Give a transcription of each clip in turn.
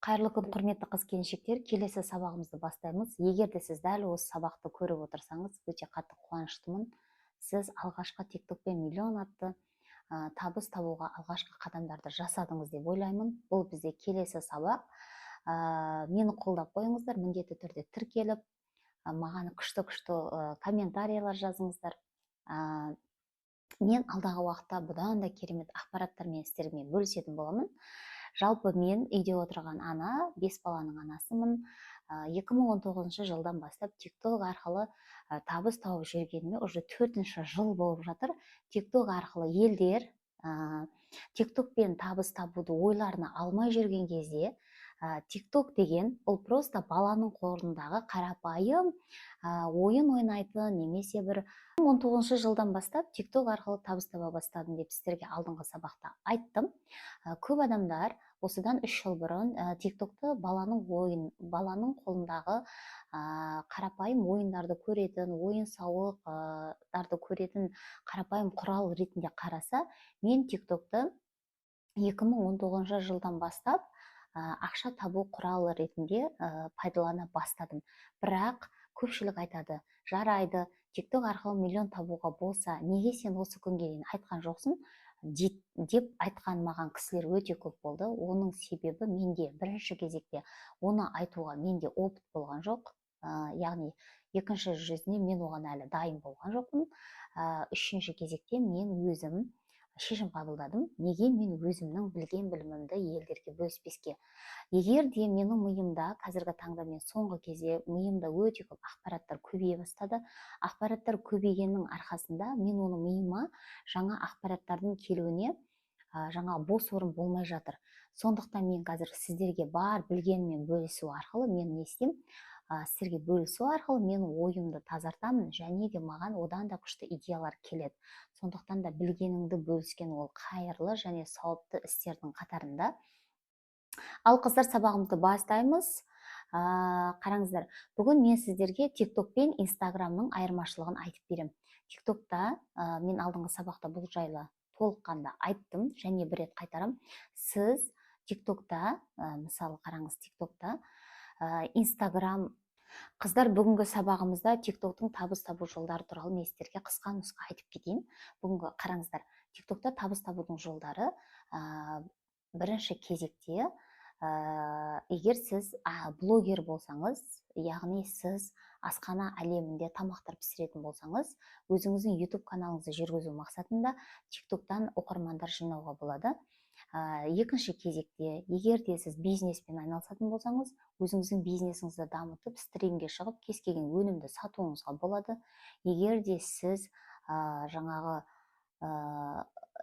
Қайырлы күн, құрметті қыз келіншектер! Келесі сабағымызды бастаймыз. Егер де сіз дәл осы сабақты көріп отырсаңыз, өте қатты қуаныштымын. Сіз алғашқы «ТикТокпен миллион» атты табыс табуға алғашқы қадамдарды жасадыңыз деп ойлаймын. Бұл бізде келесі сабақ. Мені қолдап қойыңыздар, міндетті түрде тіркеліп, маған күшті күшті комментарийлер жазыңыздар. Мен алдағы уақытта бұдан да керемет ақпараттармен сіздермен бөлісетін боламын. Жалпы, мен үйде отырған ана, бес баланың анасымын. 2019 жылдан бастап ТикТок арқылы табыс тауып жүргеніме уже төртінші жыл болып жатыр. ТикТок арқылы елдер ТикТокпен табыс табуды ойларына алмай жүрген кезде, ТикТок деген бұл просто баланың қолындағы қарапайым ойын ойнайтын немесе бір 19 жылдан бастап ТикТок арқылы табыс таба бастадым деп сіздерге алдыңғы сабақта айттым. Көп адамдар осыдан 3 жыл бұрын ТикТокты баланың ойын, баланың қолындағы қарапайым ойындарды көретін, ойын сауықтарды көретін қарапайым құрал ретінде қараса, мен ТикТокты 2019 жылдан бастап ақша табу құралы ретінде пайдалана бастадым. Бірақ көпшілік айтады: «Жарайды, ТикТок арқылы миллион табуға болса, неге сен осы күнге дейін айтқан жоқсың?» деп айтқан маған кісілер өте көп болды. Оның себебі, менде бірінші кезекте оны айтуға менде опыт болған жоқ, яғни екінші жүзіне мен оған әлі дайын болған жоқпын. Үшінші кезекте мен өзім шешім қабылдадым: неге мен өзімнің білген білімімді елдерге бөліспеске? Егер де менің миымда қазіргі таңда, мен соңғы кезде миымда өте көп ақпараттар көбейе бастады. Ақпараттар көбейгеннің арқасында мен оны миыма жаңа ақпараттардың келуіне жаңа бос орын болмай жатыр. Сондықтан мен қазір сіздерге бар білгеніммен бөлісу арқылы мен не істеймін? Сіздерге бөлісу арқылы мен ойымды тазартамын және де маған одан да күшті идеялар келеді. Сондықтан да білгеніңді бөліскен ол қайырлы және сауапты істердің қатарында. Ал, қыздар, сабағымызды бастаймыз. Қараңыздар, бүгін мен сіздерге ТикТок пен Инстаграмның айырмашылығын айтып беремін. ТикТокта мен алдыңғы сабақта бұл жайлы толыққанды айттым және бір рет қайтарамын. Сіз ТикТокта, мысалы, қараңыз, ТикТокта Инстаграм. Қыздар, бүгінгі сабағымызда ТикТоктың табыс табу жолдары туралы мен сіздерге қысқа нұсқа айтып кетейін. Бүгінгі, қараңыздар, ТикТокта табыс табудың жолдары. Бірінші кезекте, егер сіз блогер болсаңыз, яғни сіз асхана әлемінде тамақтар пісіретін болсаңыз, өзіңіздің YouTube каналыңызды жүргізу мақсатында ТикТоктан оқырмандар жинауға болады. Екінші кезекте, егер де сіз бизнеспен айналысатын болсаңыз, өзіңіздің бизнесіңізді дамытып, стримге шығып, кез келген өнімді сатуыңызға болады. Егер де сіз жаңағы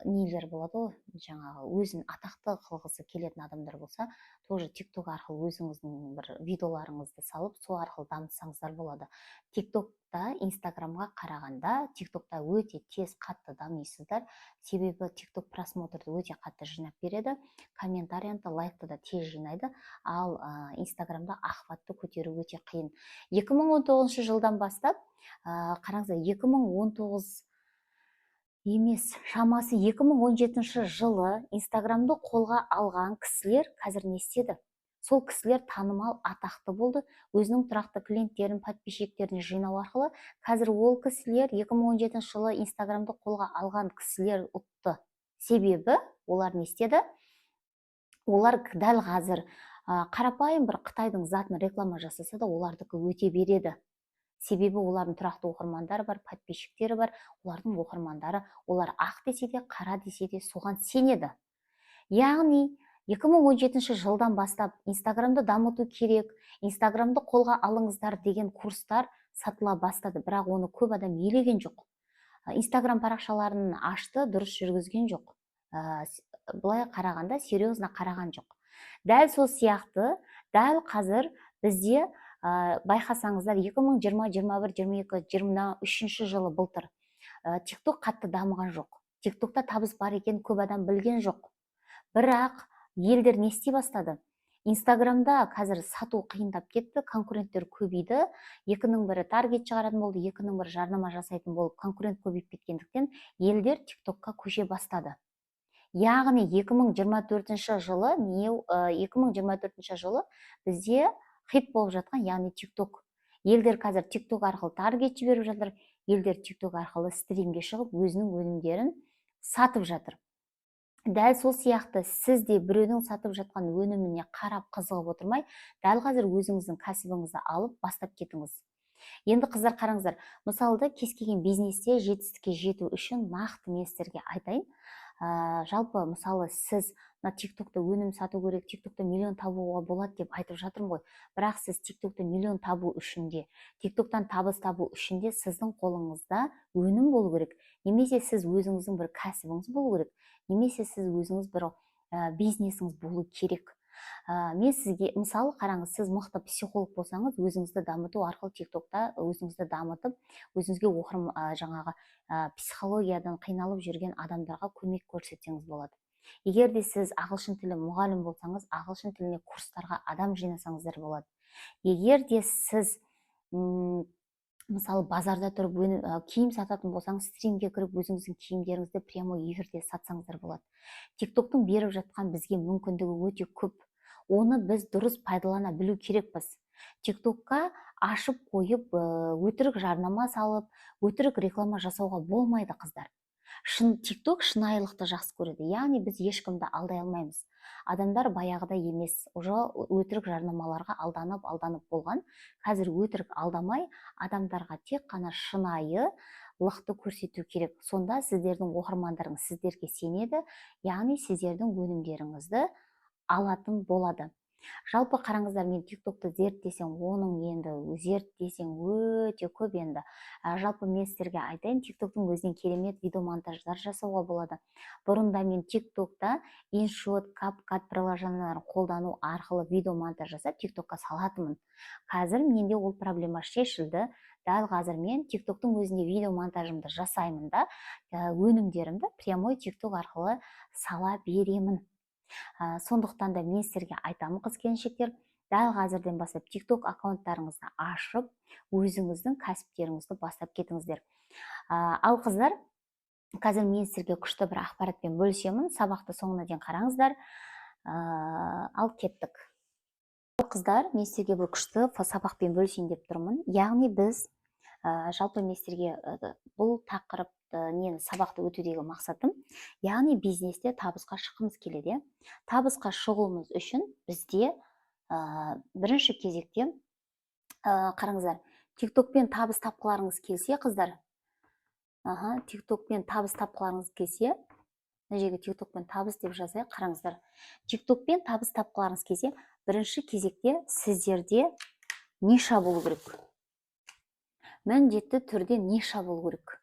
нелер болады ғой, жаңағы өзін атақты қылғысы келетін адамдар болса, тоже ТикТок арқылы өзіңіздің бір видеоларыңызды салып, сол арқылы дамытсаңыздар болады. ТикТокта Инстаграмға қарағанда ТикТокта өте тез, қатты дамисыздар, себебі ТикТок просмотрды өте қатты жинап береді, комментарияны да, лайкты да тез жинайды. Ал Инстаграмда охватты көтеру өте қиын. 2019 жылдан бастап, қараңыздар, 2019 емес, шамасы 2017 жылы Инстаграмды қолға алған кісілер қазір не істеді? Сол кісілер танымал, атақты болды. Өзінің тұрақты клиенттерін, подписчиктерін жинау арқылы қазір ол кісілер, 2017 жылы Инстаграмды қолға алған кісілер ұтты. Себебі олар не істеді? Олар дәл қазір қарапайым бір қытайдың затын реклама жасаса да, олардікі өте береді. Себебі олардың тұрақты оқырмандары бар, подписчиктері бар. Олардың оқырмандары, олар ақ десе де, қара десе де, соған сенеді. Яғни 2017 жылдан бастап «Инстаграмды дамыту керек, Инстаграмды қолға алыңыздар» деген курстар сатыла бастады. Бірақ оны көп адам елеген жоқ. Инстаграм парақшаларын ашты, дұрыс жүргізген жоқ, былай қарағанда, серьезно қараған жоқ. Дәл сол сияқты, дәл қазір бізде, байқасаңыздар, 2020, 21, 22, 23 жылы, былтыр ТикТок қатты дамыған жоқ. ТикТокта табыс бар екен көп адам білген жоқ. Бірақ елдер не істей бастады? Инстаграмда қазір сату қиындап кетті, конкуренттер көбейді. Екінің бірі таргет шығаратын болды, екінің бірі жарнама жасайтын болып, конкурент көбейіп кеткендіктен, елдер ТикТокқа көше бастады. Яғни 2024 жылы не, 2024 жылы бізде хит болып жатқан, яғни ТикТок. Елдер қазір ТикТок арқылы таргет жіберіп жатыр, елдер ТикТок арқылы стримге шығып, өзінің өнімдерін сатып жатыр. Дәл сол сияқты сіз де біреудің сатып жатқан өніміне қарап, қызығып отырмай, дәл қазір өзіңіздің кәсібіңізді алып, бастап кетіңіз. Енді, қыздар, қараңыздар, мысалы да, кез келген бизнесте жетістікке жету үшін нақты мен сіздерге айтайын. Жалпы, мысалы, сіз мына ТикТокта өнім сату керек, ТикТокта миллион табуға болады деп айтып жатырмын ғой. Бірақ сіз ТикТокта миллион табу үшін де, ТикТоктан табыс табу үшін де сіздің қолыңызда өнім болу керек немесе сіз өзіңіздің бір кәсібіңіз болу керек, немесе сіз өзіңіз бір бизнесіңіз болу керек. Мен сізге мысалы, қараңыз, сіз мықты психолог болсаңыз, өзіңізді дамыту арқылы ТикТокта өзіңізді дамытып, өзіңізге оқырман, жаңағы психологиядан қиналып жүрген адамдарға көмек көрсетсеңіз болады. Егер де сіз ағылшын тілі мұғалім болсаңыз, ағылшын тіліне курстарға адам жинасаңыздар болады. Егер де сіз мысалы, базарда тұрып өнім, киім сататын болсаңыз, стримге кіріп, өзіңіздің киімдеріңізді прямой эфирде сатсаңыздар болады. ТикТоктың беріп жатқан бізге мүмкіндігі өте көп, оны біз дұрыс пайдалана білу керекпіз. ТикТокқа ашып қойып, өтірік жарнама салып, өтірік реклама жасауға болмайды, қыздар. Шын ТикТок шынайылықты жақсы көреді, яғни біз ешкімді алдай алмаймыз. Адамдар баяғыдай емес, уже өтірік жарнамаларға алданып алданып болған. Қазір өтірік алдамай, адамдарға тек қана шынайылықты көрсету керек. Сонда сіздердің оқырмандарыңыз сіздерге сенеді, яғни сіздердің өнімдеріңізді алатын болады. Жалпы, қараңыздар, мен ТикТокты зерттесең, оның енді зерттесең, өте көп енді. Жалпы, мен сіздерге айтайын, ТикТоктың өзінен керемет видеомонтаждар жасауға болады. Бұрында мен ТикТокта InShot, CapCut приложенияларын қолдану арқылы видеомонтаж жасап, ТикТокқа салатынмын. Қазір менде ол проблема шешілді. Дәл қазір мен ТикТоктың өзінде видеомонтажымды жасаймын да, өнімдерімді прямой ТикТок арқылы сала беремін. Сондықтан да мен сіздерге айтамын, қыз келіншектер, дәл қазірден бастап ТикТок аккаунттарыңызды ашып, өзіңіздің кәсіптеріңізді бастап кетіңіздер. Ал, қыздар, қазір мен сіздерге күшті бір ақпаратпен бөлісемін. Сабақты соңына дейін қараңыздар. Ал кеттік. Қыздар, мен сіздерге бір күшті сабақпен бөлісейін деп тұрмын. Яғни біз жалпы мен сіздерге бұл тақырыпты, нені, сабақты өтудегі мақсатым, яғни бизнесте табысқа шыққымыз келеді, иә. Табысқа шығуымыз үшін бізде бірінші кезекте, қараңыздар, ТикТокпен табыс тапқыларыңыз келсе, қыздар, аха, ТикТокпен табыс тапқыларыңыз келсе, мына жерге «ТикТокпен табыс» деп жазайық. Қараңыздар, ТикТокпен табыс тапқыларыңыз келсе, бірінші кезекте сіздерде ниша болу керек, міндетті түрде ниша болу керек.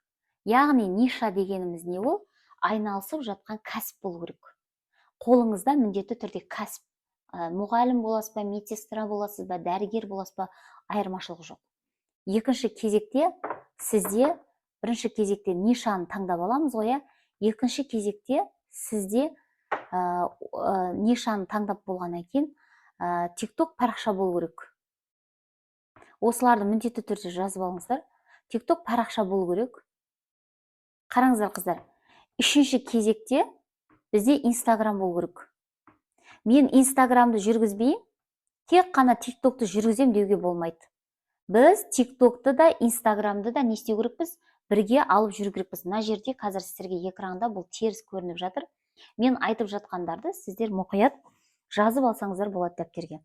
Яғни ниша дегеніміз не? Ол айналысып жатқан кәсіп болу керек. Қолыңызда міндетті түрде кәсіп, мұғалім боласыз ба, медсестра боласыз ба, дәрігер боласыз ба, айырмашылығы жоқ. Екінші кезекте сізде, бірінші кезекте нишаны таңдап аламыз ғой, иә. Екінші кезекте сізде нишаны таңдап болғаннан кейін ТикТок парақша болу керек. Осыларды міндетті түрде жазып алыңыздар. ТикТок парақша болу керек. Қараңыздар, қыздар, үшінші кезекте бізде Инстаграм болу керек. Мен Инстаграмды жүргізбеймін, тек қана ТикТокты жүргіземін деуге болмайды. Біз ТикТокты да, Инстаграмды да не істеу керекпіз? Бірге алып жүру керекпіз. Мына жерде қазір сіздерге экранда бұл теріс көрініп жатыр. Мен айтып жатқандарды сіздер мұқият жазып алсаңыздар болады дәптерге.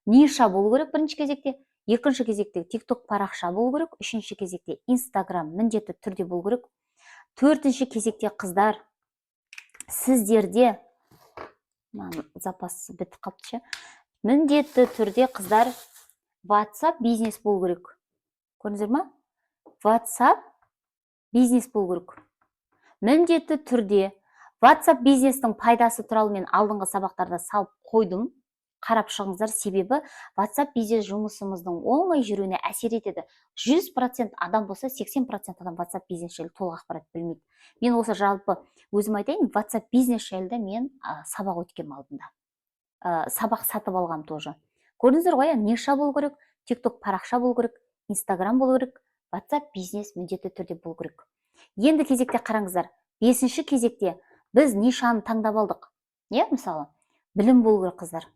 Ниша болу керек бірінші кезекте, екінші кезекте ТикТок парақша болу керек, үшінші кезекте Инстаграм міндетті түрде болу керек, төртінші кезекте, қыздар, сіздерде, мынаның запасы бітіп қалыпты ше, міндетті түрде, қыздар, WhatsApp бизнес болу керек. Көрдіңіздер ма? WhatsApp бизнес болу керек міндетті түрде. WhatsApp бизнестің пайдасы туралы мен алдыңғы сабақтарда салып қойдым, қарап шығыңыздар. Себебі WhatsApp бизнес жұмысымыздың оңай жүруіне әсер етеді. 100% адам болса, 80% адам WhatsApp бизнес жайлы толық ақпарат білмейді. Мен осы жалпы өзім айтайын, WhatsApp бизнес жайлы мен сабақ өткенмін алдында, сабақ сатып алғам тоже. Көрдіңіздер ғой, иә? Ниша болу керек, ТикТок парақша болу керек, Инстаграм болу керек, WhatsApp бизнес міндетті түрде болу керек. Енді кезекте, қараңыздар, бесінші кезекте Біз нишаны таңдап алдық, иә. Мысалы, білім болу керек, қыздар.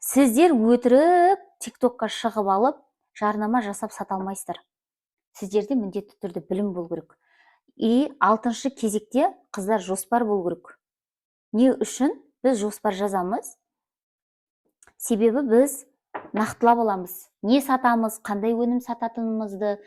Сіздер өтірік ТикТокқа шығып алып, жарнама жасап сата алмайсыздар. Сіздерде міндетті түрде білім болу керек. И алтыншы кезекте, қыздар, жоспар болу керек. Не үшін біз жоспар жазамыз? Себебі біз нақтылап аламыз, не сатамыз, қандай өнім сататынымызды,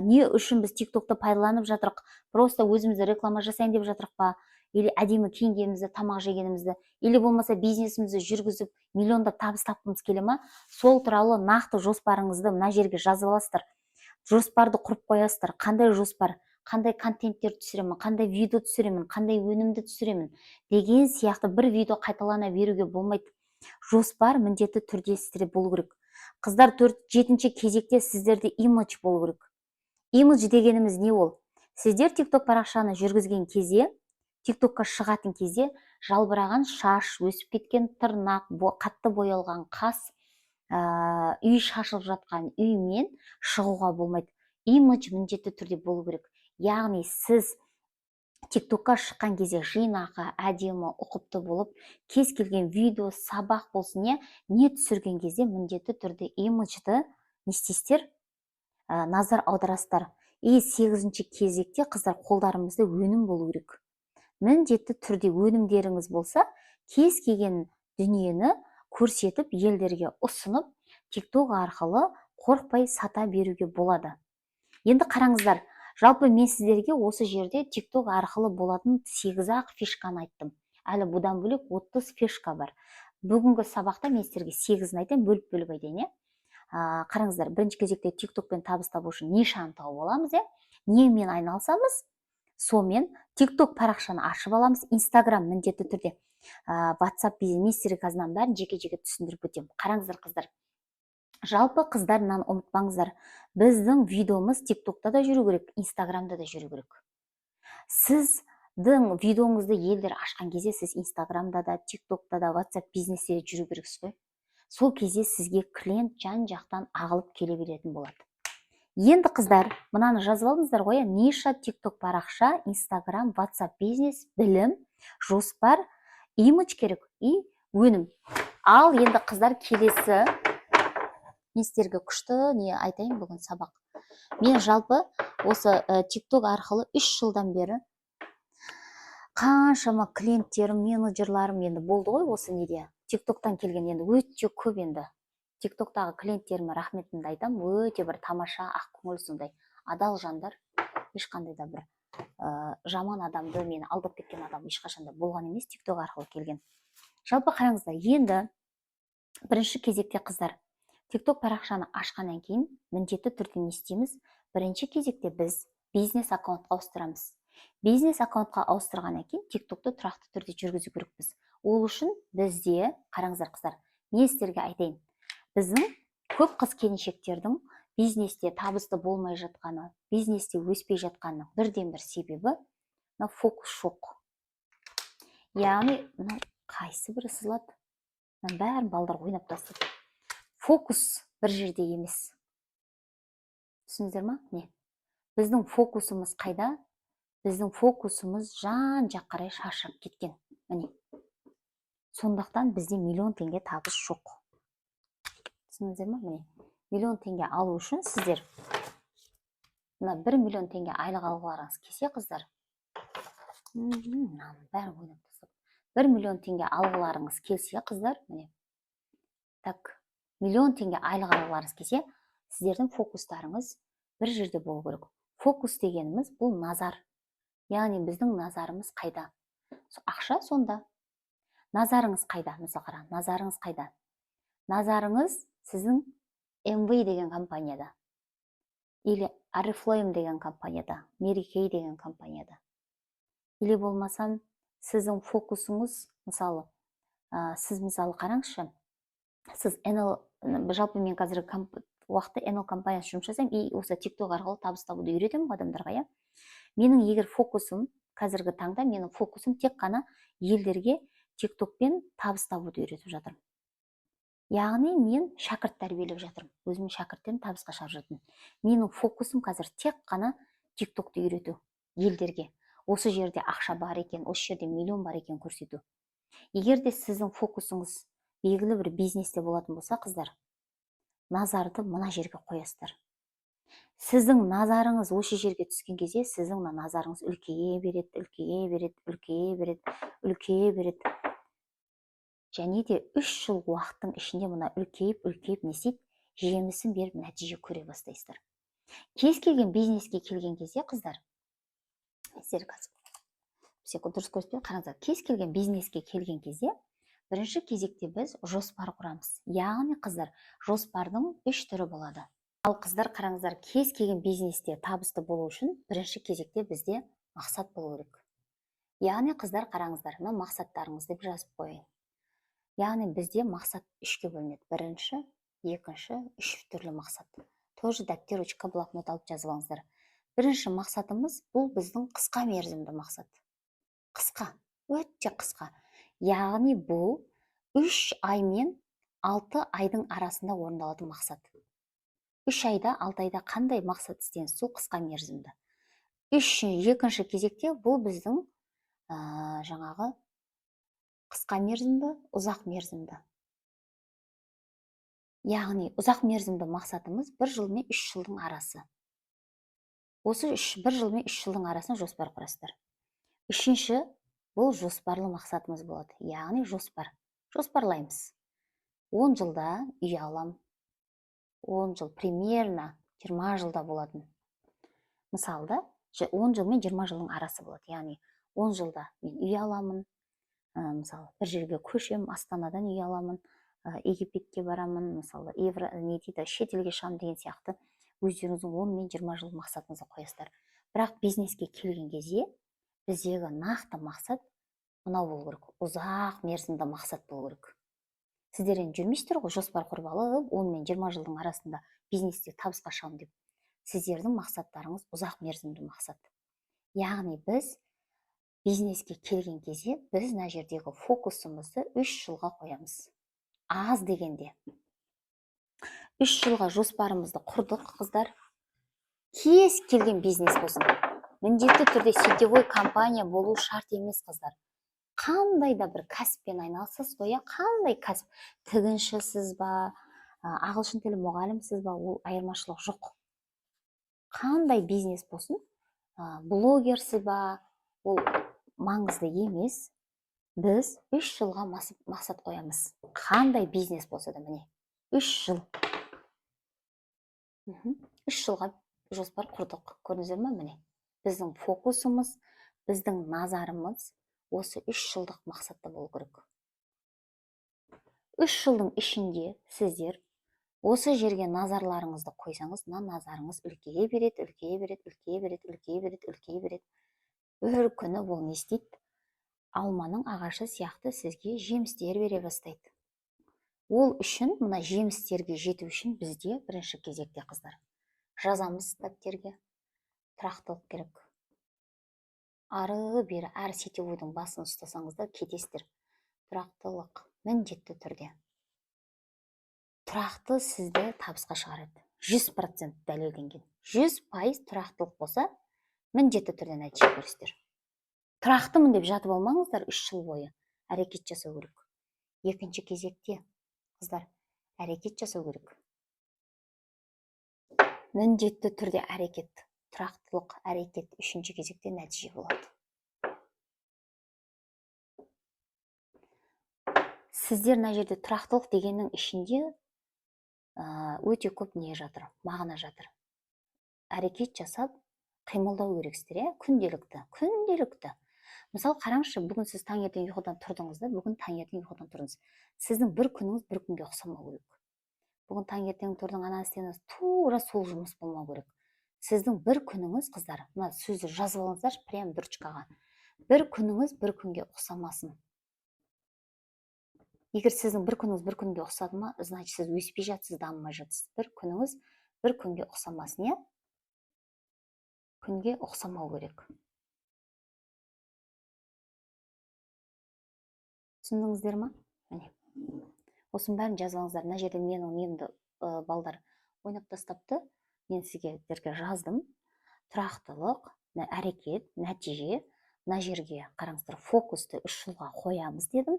не үшін біз ТикТокты пайдаланып жатырық. Просто өзімізді реклама жасайын деп жатырық па, или әдемі киінгенімізді, тамақ жегенімізді, или болмаса бизнесімізді жүргізіп, миллиондап табыс тапқымыз келе ма? Сол туралы нақты жоспарыңызды мына жерге жазып аласыздар, жоспарды құрып қоясыздар. Қандай жоспар, қандай контенттер түсіремін, қандай видео түсіремін, қандай өнімді түсіремін деген сияқты. Бір видео қайталана беруге болмайды. Жоспар міндетті түрде сіздерде болу керек, қыздар. Төрт, жетінші кезекте сіздерде имидж болу керек. Имидж дегеніміз не ол? Сіздер ТикТок парақшаны жүргізген кезде, ТикТокқа шығатын кезде жалбыраған шаш, өсіп кеткен тырнақ, қатты боялған қас, үй шашылып жатқан үймен шығуға болмайды. Имидж міндетті түрде болу керек. Яғни сіз ТикТокқа шыққан кезде жинақы, әдемі, ұқыпты болып, кез келген видео, сабақ болсын, не түсірген кезде міндетті түрде имиджді не істейсіздер? Назар аударасыздар. И сегізінші кезекте, қыздар, қолдарымызда өнім болу керек. Міндетті түрде өнімдеріңіз болса, кез келген дүниені көрсетіп, елдерге ұсынып, ТикТок арқылы қорықпай сата беруге болады. Енді қараңыздар, жалпы мен сіздерге осы жерде ТикТок арқылы болатын сегіз-ақ фишканы айттым. Әлі бұдан бөлек 30 фишка бар. Бүгінгі сабақта мен сіздерге сегізін айтайын, бөліп бөліп айтайын, иә. Қараңыздар, бірінші кезекте ТикТокпен табыс табу үшін нишаны тауып аламыз, иә. Немен айналысамыз, сонымен ТикТок парақшаны ашып аламыз. Инстаграм міндетті түрде, WhatsApp бизнес. Мен сіздерге қазір мынаның бәрін жеке жеке түсіндіріп өтемін. Қараңыздар, қыздар, жалпы, қыздар, мынаны ұмытпаңыздар: біздің видеомыз ТикТокта да жүру керек, Инстаграмда да жүру керек. Сіздің видеоңызды елдер ашқан кезде сіз Инстаграмда да, ТикТокта да, WhatsApp бизнесте де жүру керексіз ғой. Сол кезде сізге клиент жан жақтан ағылып келе беретін болады. Енді, қыздар, мынаны жазып алдыңыздар ғой, иә? Ниша, ТикТок парақша, Инстаграм, WhatsApp бизнес, білім, жоспар, имидж керек и өнім. Ал енді, қыздар, келесі мен сіздерге күшті не айтайын бүгін сабақ. Мен жалпы осы ТикТок арқылы 3 жылдан бері қаншама клиенттерім, менеджерларым енді болды ғой осы неде, ТикТоктан келген. Енді өте көп. Енді ТикТоктағы клиенттеріме рахметімді айтамын. Өте бір тамаша, ақкөңіл, сондай адал жандар. Ешқандай да бір жаман адамды, мені алдап кеткен адам ешқашан да болған емес ТикТок арқылы келген. Жалпы, қараңыздар, енді бірінші кезекте, қыздар, ТикТок парақшаны ашқаннан кейін міндетті түрде не істейміз? Бірінші кезекте біз бизнес аккаунтқа ауыстырамыз. Бизнес аккаунтқа ауыстырғаннан кейін ТикТокты тұрақты түрде жүргізу керекпіз. Ол үшін бізде, қараңыздар, қыздар, мен сіздерге айтайын, біздің көп қыз келіншектердің бизнесте табысты болмай жатқаны, бизнесте өспей жатқанының бірден бір себебі мына фокус жоқ. Яғни мынау қайсы бірі сызылады? Мынаның бәрін балдар ойнап тастады. Фокус бір жерде емес, түсіндіңіздер ма? Не, біздің фокусымыз қайда? Біздің фокусымыз жан жақ қарай шашырап кеткен, міне. Сондықтан бізде миллион теңге табыс жоқ, түсіндіңіздер ма? Міне, миллион теңге алу үшін сіздер мына 1 миллион теңге айлық алғыларыңыз келсе, қыздар, мынаның бәрін ойнап тастап, 1 миллион теңге алғыларыңыз келсе, қыздар, міне, так, миллион теңге айлық алғыларыңыз келсе, сіздердің фокустарыңыз бір жерде болу керек. Фокус дегеніміз бұл назар. Яғни біздің назарымыз қайда, ақша сонда. Назарыңыз қайда? Мысалы, қара, назарыңыз қайда? Назарыңыз сіздің МВ деген компанияда или Орифлейм деген компанияда, Мэри Кей деген компанияда, или болмасам сіздің фокусыңыз, мысалы, сіз, мысалы, қараңызшы, сіз НЛ. Жалпы мен қазіргі уақытта НЛ компаниясы жұмыс жасаймын и осы ТикТок арқылы табыс табуды үйретемін ғой адамдарға, иә. Менің егер фокусым, қазіргі таңда менің фокусым тек қана елдерге ТикТокпен табыс табуды үйретіп жатырмын. Яғни мен шәкірт тәрбиелеп жатырмын, өзімнің шәкірттерімді табысқа шығарып жатырмын. Менің фокусым қазір тек қана ТикТокты үйрету елдерге. Осы жерде ақша бар екен, осы жерде миллион бар екен көрсету. Егер де сіздің фокусыңыз белгілі бір бизнесте болатын болса, қыздар, назарды мына жерге қоясыздар. Сіздің назарыңыз осы жерге түскен кезде сіздің мына назарыңыз үлкейе береді, үлкейе береді, үлкейе береді, үлкейе береді. Және де 3 жыл уақыттың ішінде мына үлкейіп, үлкейіп не істейді? Жемісін беріп нәтиже көре бастайсыздар. Кез келген бизнеске келген кезде, қыздар, сіздер қазір секунд дұрыс көрсетпей қараңыздар. Кез келген бизнеске келген кезде бірінші кезекте біз жоспар құрамыз. Яғни, қыздар, жоспардың 3 түрі болады. Ал, қыздар, қараңыздар, кез келген бизнесте табысты болу үшін бірінші кезекте бізде мақсат болу керек. Яғни, қыздар, қараңыздар, мына мақсаттарыңызды деп жазып қояйын. Яғни бізде мақсат үшке бөлінеді: бірінші, екінші, үш түрлі мақсат. Тоже дәптер, ручка, блокнот алып жазып алыңыздар. Бірінші мақсатымыз — бұл біздің қысқа мерзімді мақсат. Қысқа, өте қысқа. Яғни бұл 3 ай мен 6 айдың арасында орындалатын мақсат. 3 айда, 6 айда қандай мақсат істеңіз, сол қысқа мерзімді. Үш, екінші кезекте бұл біздің жаңағы қысқа мерзімді, ұзақ мерзімді. Яғни ұзақ мерзімді мақсатымыз 1 жыл мен 3 жылдың арасы. Осы үш, 1 жыл мен 3 жылдың арасына жоспар құрасыздар. Үшінші, бұл жоспарлы мақсатымыз болады. Яғни жоспар жоспарлаймыз: 10 жылда үй алам, 10 жыл, примерно 20 жылда болатын. Мысалы да, 10 жыл мен 20 жылдың арасы болады. Яғни 10 жылда мен үй аламын, мысалы, бір жерге көшемін, Астанадан үй аламын, Египетке барамын, мысалы, евро не дейді, шетелге шығамын деген сияқты өздеріңіздің 10 мен 20 жыл мақсатыңызды қоясыздар. Бірақ бизнеске келген кезде біздегі нақты мақсат мынау болу керек, ұзақ мерзімді мақсат болу керек. Сіздер енді жүрмейсіздер ғой жоспар құрып алып, 10 мен 20 жылдың арасында бизнесте табысқа шығамын деп. Сіздердің мақсаттарыңыз ұзақ мерзімді мақсат. Яғни біз бизнеске келген кезде біз мына жердегі фокусымызды 3 жылға қоямыз. Аз дегенде 3 жылға жоспарымызды құрдық. Қыздар, кез келген бизнес болсын, міндетті түрде сетевой компания болу шарт емес. Қыздар, қандай да бір кәсіппен айналысасыз ғой, иә? Қандай кәсіп, тігіншісіз ба, ағылшын тілі мұғалімсіз ба, ол айырмашылық жоқ. Қандай бизнес болсын, блогерсіз ба, ол маңызды емес. Біз 3 жылға мақсат қоямыз, қандай бизнес болса да. Міне, 3 жыл, 3 жылға жоспар құрдық, көрдіңіздер ма? Міне, біздің фокусымыз, біздің назарымыз осы 3 жылдық мақсатта болу керек. 3 жылдың ішінде сіздер осы жерге назарларыңызды қойсаңыз, мына назарыңыз үлкейе береді, үлкейе береді, үлкейе береді, үлкейе береді, үлкейе береді. Бір күні бұл не істейді? Алманың ағашы сияқты сізге жемістер бере бастайды. Ол үшін, мына жемістерге жету үшін бізде бірінші кезекте, қыздар, жазамыз дәптерге, тұрақтылық керек. Ары бері әр сетевойдың басын ұстасаңыздар, кетесіздер. Тұрақтылық міндетті түрде, тұрақты сізді табысқа шығарады, 100% дәлелденген. 100% тұрақтылық болса, міндетті түрде нәтиже көресіздер. Тұрақтымын деп жатып алмаңыздар, 3 жыл бойы әрекет жасау керек. Екінші кезекте, қыздар, әрекет жасау керек, міндетті түрде әрекет. Тұрақтылық, әрекет, үшінші кезекте нәтиже болады. Сіздер мына жерде тұрақтылық дегеннің ішінде өте көп не жатыр, мағына жатыр. Әрекет жасап, қимылдау керексіздер, иә, күнделікті, күнделікті. Мысалы, қараңызшы, бүгін сіз таңертең ұйқыдан тұрдыңыз да, бүгін таңертең ұйқыдан тұрдыңыз. Сіздің бір күніңіз бір күнге ұқсамау керек. Бүгін таңертең тұрдың, ана істедіңіз, тура сол жұмыс болмау керек сіздің бір күніңіз. Қыздар, мына сөзді жазып алыңыздаршы прям ручкаға: бір күніңіз бір күнге ұқсамасын. Егер сіздің бір күніңіз бір күнге ұқсады ма, значит, сіз өспей жатсыз, дамымай жатсыз. Бір күніңіз бір күнге ұқсамасын, иә, күнге ұқсамау керек. Түсіндіңіздер ма? Міне, осының бәрін жазып алыңыздар. Мына жерде менің немді балдар ойнап тастапты. Мен сіздерге жаздым: тұрақтылық, әрекет, нәтиже. Мына жерге қараңыздар, фокусты 3 жылға қоямыз дедім.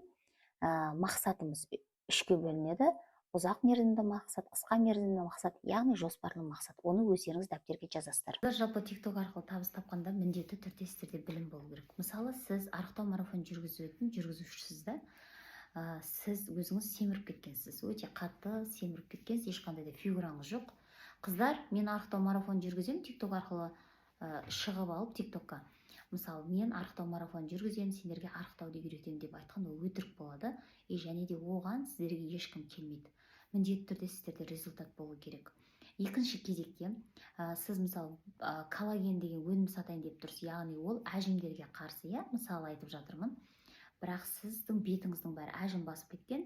Мақсатымыз үшке бөлінеді: ұзақ мерзімді мақсат, қысқа мерзімді мақсат, яғни жоспарлы мақсат. Оны өздеріңіз дәптерге жазасыздар. Жалпы, ТикТок арқылы табыс тапқанда міндетті түрде сіздерде білім болу керек. Мысалы, сіз арықтау марафон жүргізетін жүргізушісіз да, сіз өзіңіз семіріп кеткенсіз, өте қатты семіріп кеткенсіз, ешқандай да фигураңыз жоқ. Қыздар, мен арықтау марафон жүргіземін ТикТок арқылы, шығып алып ТикТокқа, мысалы, мен арықтау марафон жүргіземін, сендерге арықтауды үйретемін деп айтқан ол өтірік болады. И және де оған сіздерге ешкім келмейді. Міндетті түрде сіздерде результат болу керек. Екінші кезекте, сіз, мысалы, коллаген деген өнім сатайын деп тұрсыз, яғни ол әжімдерге қарсы, иә, мысалы айтып жатырмын. Бірақ сіздің бетіңіздің бәрі әжім басып кеткен,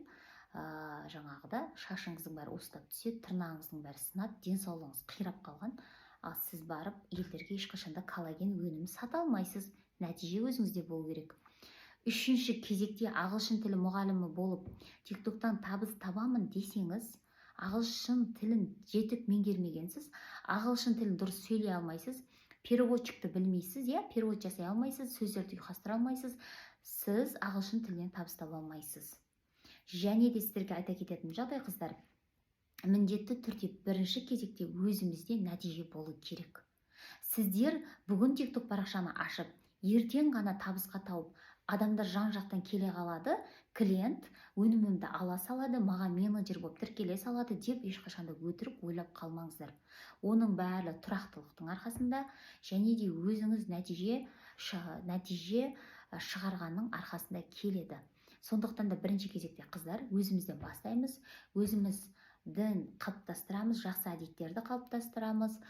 жаңағыда шашыңыздың бәрі уыстап түседі, тырнағыңыздың бәрі сынады, денсаулығыңыз қирап қалған. Ал сіз барып елдерге ешқашан да коллаген өнімін сата алмайсыз. Нәтиже өзіңізде болу керек. Үшінші кезекте, ағылшын тілі мұғалімі болып ТикТоктан табыс табамын десеңіз, ағылшын тілін жетік меңгермегенсіз, ағылшын тілін дұрыс сөйлей алмайсыз, переводчикті білмейсіз, иә, перевод жасай алмайсыз, сөздерді ұйқастыра алмайсыз, сіз ағылшын тілінен табыс таба алмайсыз. Және де сіздерге айта кететін жағдай, қыздар, міндетті түрде бірінші кезекте өзімізде нәтиже болу керек. Сіздер бүгін ТикТок парақшаны ашып, ертең ғана табысқа тауып, адамдар жан жақтан келе қалады, клиент өнімімді ала салады, маған менеджер болып тіркеле салады деп ешқашан да өтірік ойлап қалмаңыздар. Оның бәрі тұрақтылықтың арқасында және де өзіңіз нәтиже шығарғанның арқасында келеді. Сондықтан да бірінші кезекте, қыздар, өзімізден бастаймыз, өзіміздің қалыптастырамыз, жақсы әдеттерді қалыптастырамыз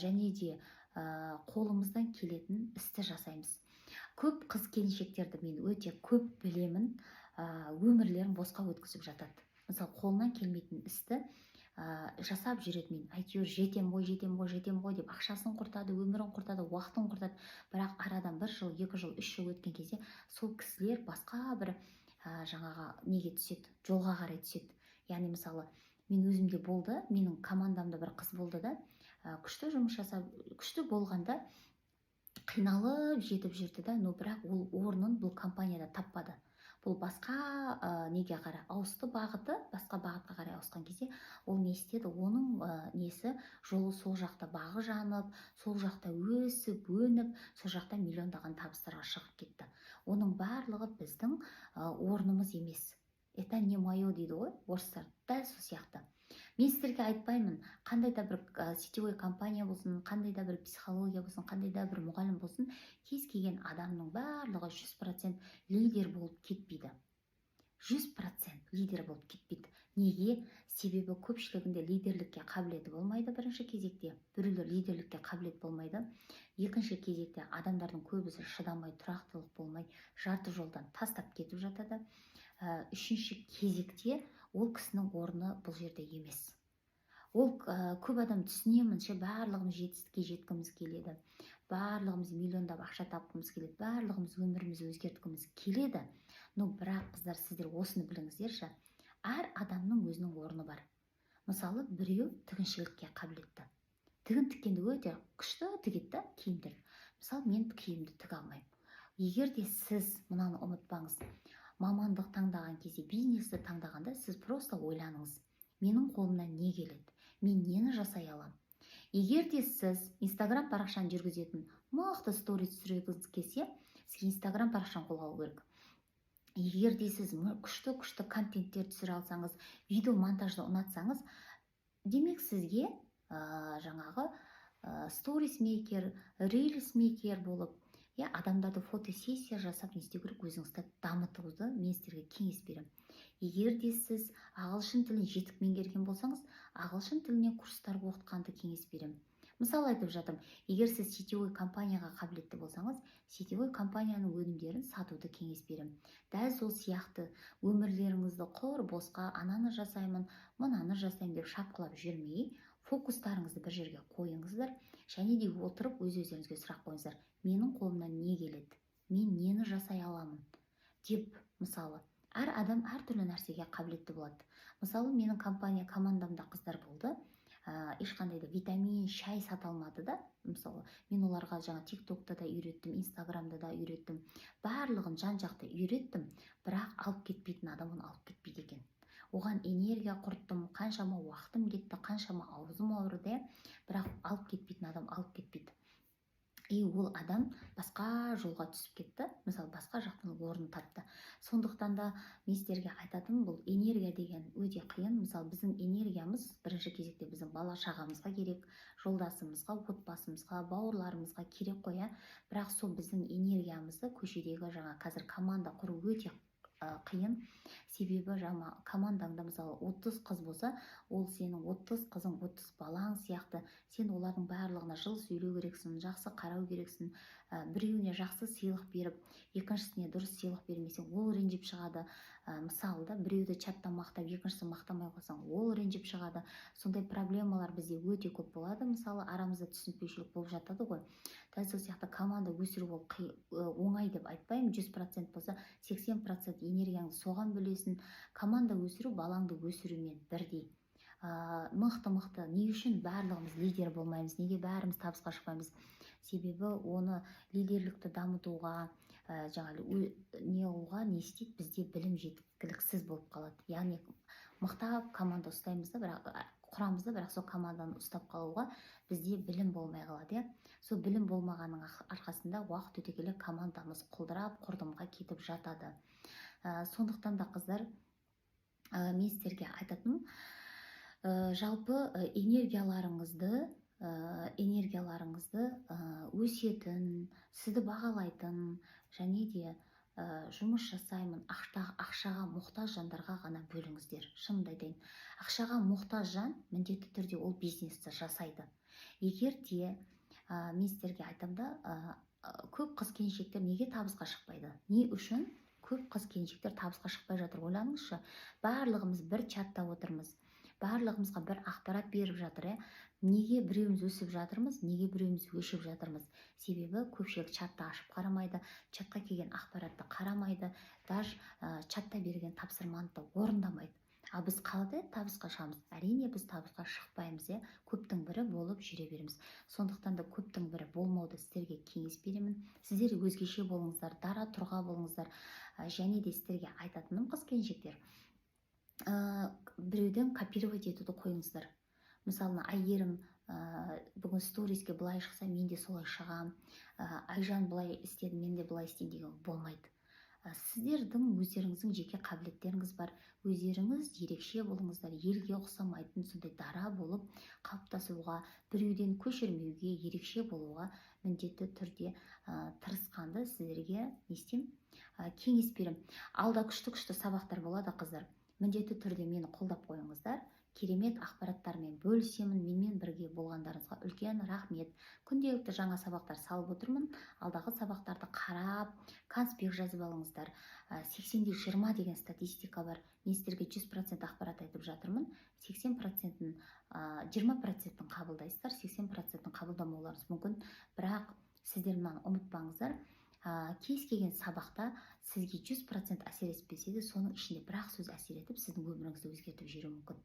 және де қолымыздан келетін істі жасаймыз. Көп қыз келіншектерді мен өте көп білемін, өмірлерін босқа өткізіп жатады. Мысалы, қолынан келмейтін істі жасап жүреді. Мен әйтеуір жетем ғой, жетем ғой, жетем ғой деп ақшасын құртады, өмірін құртады, уақытын құртады. Бірақ арадан бір жыл, 2 жыл, 3 жыл өткен кезде сол кісілер басқа бір жаңағы неге түседі, жолға қарай түседі. Яғни, мысалы, мен өзімде болды, менің командамда бір қыз болды да, күшті жұмыс жасап, күшті болғанда, қиналып жетіп жүрді да. Но бірақ ол орнын бұл компанияда таппады. Бұл басқа неге қарай ауысты, бағыты басқа бағытқа қарай ауысқан кезде ол не істеді? Оның несі, жолы сол жақта бағы жанып, сол жақта өсіп өніп, сол жақта миллиондаған табыстарға шығып кетті. Оның барлығы біздің орнымыз емес, это не мое дейді ғой орыстар, дәл сол сияқты. Мен сіздерге айтпаймын, қандай да бір сетевой компания болсын, қандай да бір психология болсын, қандай да бір мұғалім болсын, кез келген адамның барлығы 100% лидер болып кетпейді, 100% лидер болып кетпейді. Неге? Себебі көпшілігінде лидерлікке қабілеті болмайды. Бірінші кезекте біреулер лидерлікке қабілет болмайды, екінші кезекте адамдардың көбісі шыдамай, тұрақтылық болмай, жарты жолдан тастап кетіп жатады. Үшінші кезекте ол кісінің орны бұл жерде емес. Ол көп адам, түсінемін ше, барлығымыз жетістікке жеткіміз келеді, барлығымыз миллиондап ақша тапқымыз келеді, барлығымыз өмірімізді өзгерткіміз келеді. Но бірақ, қыздар, сіздер осыны біліңіздерші: әр адамның өзінің орны бар. Мысалы, біреу тігіншілікке қабілетті, тігін тіккенде өте күшті тігеді да киімдерді. Мысалы, мен киімді тіге алмаймын. Егер де сіз мынаны ұмытпаңыз: мамандық таңдаған кезде, бизнесті таңдағанда сіз просто ойланыңыз: менің қолымнан не келеді, мен нені жасай аламын? Егер де сіз Инстаграм парақшаны жүргізетін, мықты сторис түсіргіңіз келсе, сізге Инстаграм парақшаны қолға алу керек. Егер де сіз күшті күшті контенттер түсіре алсаңыз, видео монтажды ұнатсаңыз, демек, сізге жаңағы сторис мейкер, рилс мейкер болып, иә, адамдарды фотосессия жасап, не істеу керек, өзіңізді дамытуды мен сіздерге кеңес беремін. Егер де сіз ағылшын тілін жетік меңгерген болсаңыз, ағылшын тілінен курстар оқытқанды кеңес беремін. Мысалы айтып жатырмын, егер сіз сетевой компанияға қабілетті болсаңыз, сетевой компанияның өнімдерін сатуды кеңес беремін. Дәл сол сияқты өмірлеріңізді құр босқа ананы жасаймын, мынаны жасаймын деп шапқылап жүрмей, фокустарыңызды бір жерге қойыңыздар және де отырып өз өздеріңізге сұрақ қойыңыздар: менің қолымнан не келеді, мен нені жасай аламын деп. Мысалы, әр адам әртүрлі нәрсеге қабілетті болады. Мысалы, менің компания командамда қыздар болды. Ешқандай да витамин, шай сата алмады да. Мысалы, мен оларға жаңа Тик Токта да үйреттім, Инстаграмда да үйреттім, барлығын жан жақты үйреттім, бірақ алып кетпейтін адам оны алып кетпейді екен. Оған энергия құрттым, қаншама уақытым кетті, қаншама аузым ауырды, иә, бірақ алып кетпейтін адам алып кетпейді. И ол адам басқа жолға түсіп кетті, мысалы, басқа жақтан орын тапты. Сондықтан да мен сіздерге айтатыным: бұл энергия деген өте қиын. Мысалы, біздің энергиямыз бірінші кезекте біздің бала шағамызға керек, жолдасымызға, отбасымызға, бауырларымызға керек қой, иә. Бірақ сол біздің энергиямызды көшедегі жаңа, қазір команда құру өте қиын. Себебі жаңа командаңда, мысалы, 30 қыз болса, ол сенің 30 қызың 30 балаң сияқты. Сен олардың барлығына жылы сөйлеу керексің, жақсы қарау керексің. Біреуіне жақсы сыйлық беріп, екіншісіне дұрыс сыйлық бермесең, ол ренжіп шығады. Мысалы да, біреуді чатта мақтап, екіншісін мақтамай қойсаң, ол ренжіп шығады. Сондай проблемалар бізде өте көп болады. Мысалы, арамызда түсініспеушілік болып жатады ғой. Дәл сол сияқты команда өсіру ол оңай деп айтпаймын. 100% болса, 80% энергияңды соған бөлесің. Команда өсіру балаңды өсірумен бірдей. Мықты мықты не үшін барлығымыз лидер болмаймыз, неге бәріміз табысқа шықпаймыз? Себебі оны, лидерлікті дамытуға, жаңағы не қылуға, не істейді, бізде білім жеткіліксіз болып қалады. Яғни мықтап команда ұстаймыз да, бірақ құрамыз да, бірақ сол команданы ұстап қалуға бізде білім болмай қалады, иә. Сол білім болмағанның арқасында уақыт өте келе командамыз құлдырап, құрдымға кетіп жатады. Сондықтан да, қыздар, мен сіздерге айтатыным, жалпы энергияларыңызды өсетін, сізді бағалайтын және де жұмыс жасаймын, ақшаға мұқтаж жандарға ғана бөліңіздер. Шынымды айтайын, ақшаға мұқтаж жан міндетті түрде ол бизнесті жасайды. Егер де мен сіздерге айтамын да, көп қыз келіншектер неге табысқа шықпайды? Не үшін көп қыз келіншектер табысқа шықпай жатыр? Ойланыңызшы, барлығымыз бір чатта отырмыз, барлығымызға бір ақпарат беріп жатыр, иә. Неге біреуміз өсіп жатырмыз, неге біреуміз өшіп жатырмыз? Себебі көпшілік чатты ашып қарамайды, чатқа келген ақпаратты қарамайды, даже чатта берген тапсырманы да орындамайды. Ал біз қалай табысқа шығамыз? Әрине, біз табысқа шықпаймыз, иә, көптің бірі болып жүре береміз. Сондықтан да көптің бірі болмауды сіздерге кеңес беремін. Сіздер өзгеше болыңыздар, дара тұлға болыңыздар. Және де сіздерге айтатыным, қыз келіншектер, біреуден копировать етуді қойыңыздар. Мысалы, мына Әйгерім бүгін сториске былай шықса, мен де солай шығамын, Айжан былай істеді, мен де былай істеймін деген болмайды. Сіздердің өздеріңіздің жеке қабілеттеріңіз бар, өздеріңіз ерекше болыңыздар. Елге ұқсамайтын сондай дара болып қалыптасуға, біреуден көшірмеуге, ерекше болуға міндетті түрде тырысқанды сіздерге не істеймін, кеңес беремін. Алда күшті күшті сабақтар болады, қыздар. Міндетті түрде мені қолдап қойыңыздар, керемет ақпараттармен бөлісемін. Менімен бірге болғандарыңызға үлкен рахмет. Күнделікті жаңа сабақтар салып отырмын. Алдағы сабақтарды қарап, конспект жазып алыңыздар. 80-де 20 деген статистика бар. Мен сіздерге 100% ақпарат айтып жатырмын, 80%-ін, 20%-ін қабылдайсыздар, 80%-ін қабылдамауларыңыз мүмкін. Бірақ сіздер мынаны ұмытпаңыздар: кез келген сабақта сізге 100% әсер етпесе де, соның ішінде бір ақ сөз әсер етіп, сіздің өміріңізді өзгертіп жіберуі мүмкін.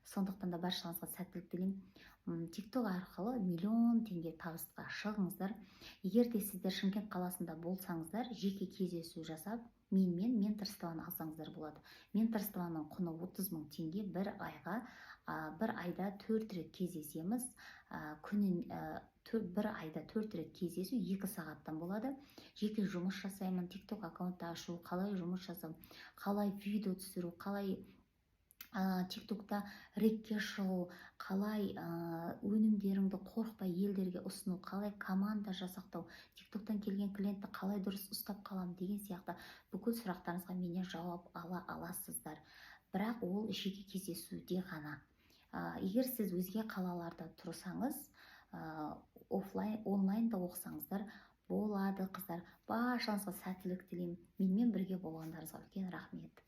Сондықтан да баршаңызға сәттілік тілеймін. Тикток арқылы миллион теңге табысқа шығыңыздар. Егер де сіздер Шымкент қаласында болсаңыздар, жеке кездесу жасап, менімен менторствоны алсаңыздар болады. Менторствоның құны 30 мың теңге бір айға. Бір айда төрт рет кездесеміз. Күнін бір айда төрт рет кездесу 2 сағаттан болады. Жеке жұмыс жасаймын: Тикток аккаунтты ашу, қалай жұмыс жасау, қалай видео түсіру, қалай Тиктокта рекке шығу, қалай өнімдеріңді қорықпай елдерге ұсыну, қалай команда жасақтау, Тиктоктан келген клиентті қалай дұрыс ұстап қаламын деген сияқты бүкіл сұрақтарыңызға менен жауап ала аласыздар. Бірақ ол жеке кездесуде ғана. Егер сіз өзге қалаларда тұрсаңыз, офлайн, онлайн да оқысаңыздар болады. Қыздар, баршаңызға сәттілік тілеймін. Менімен бірге болғандарыңызға үлкен рахмет.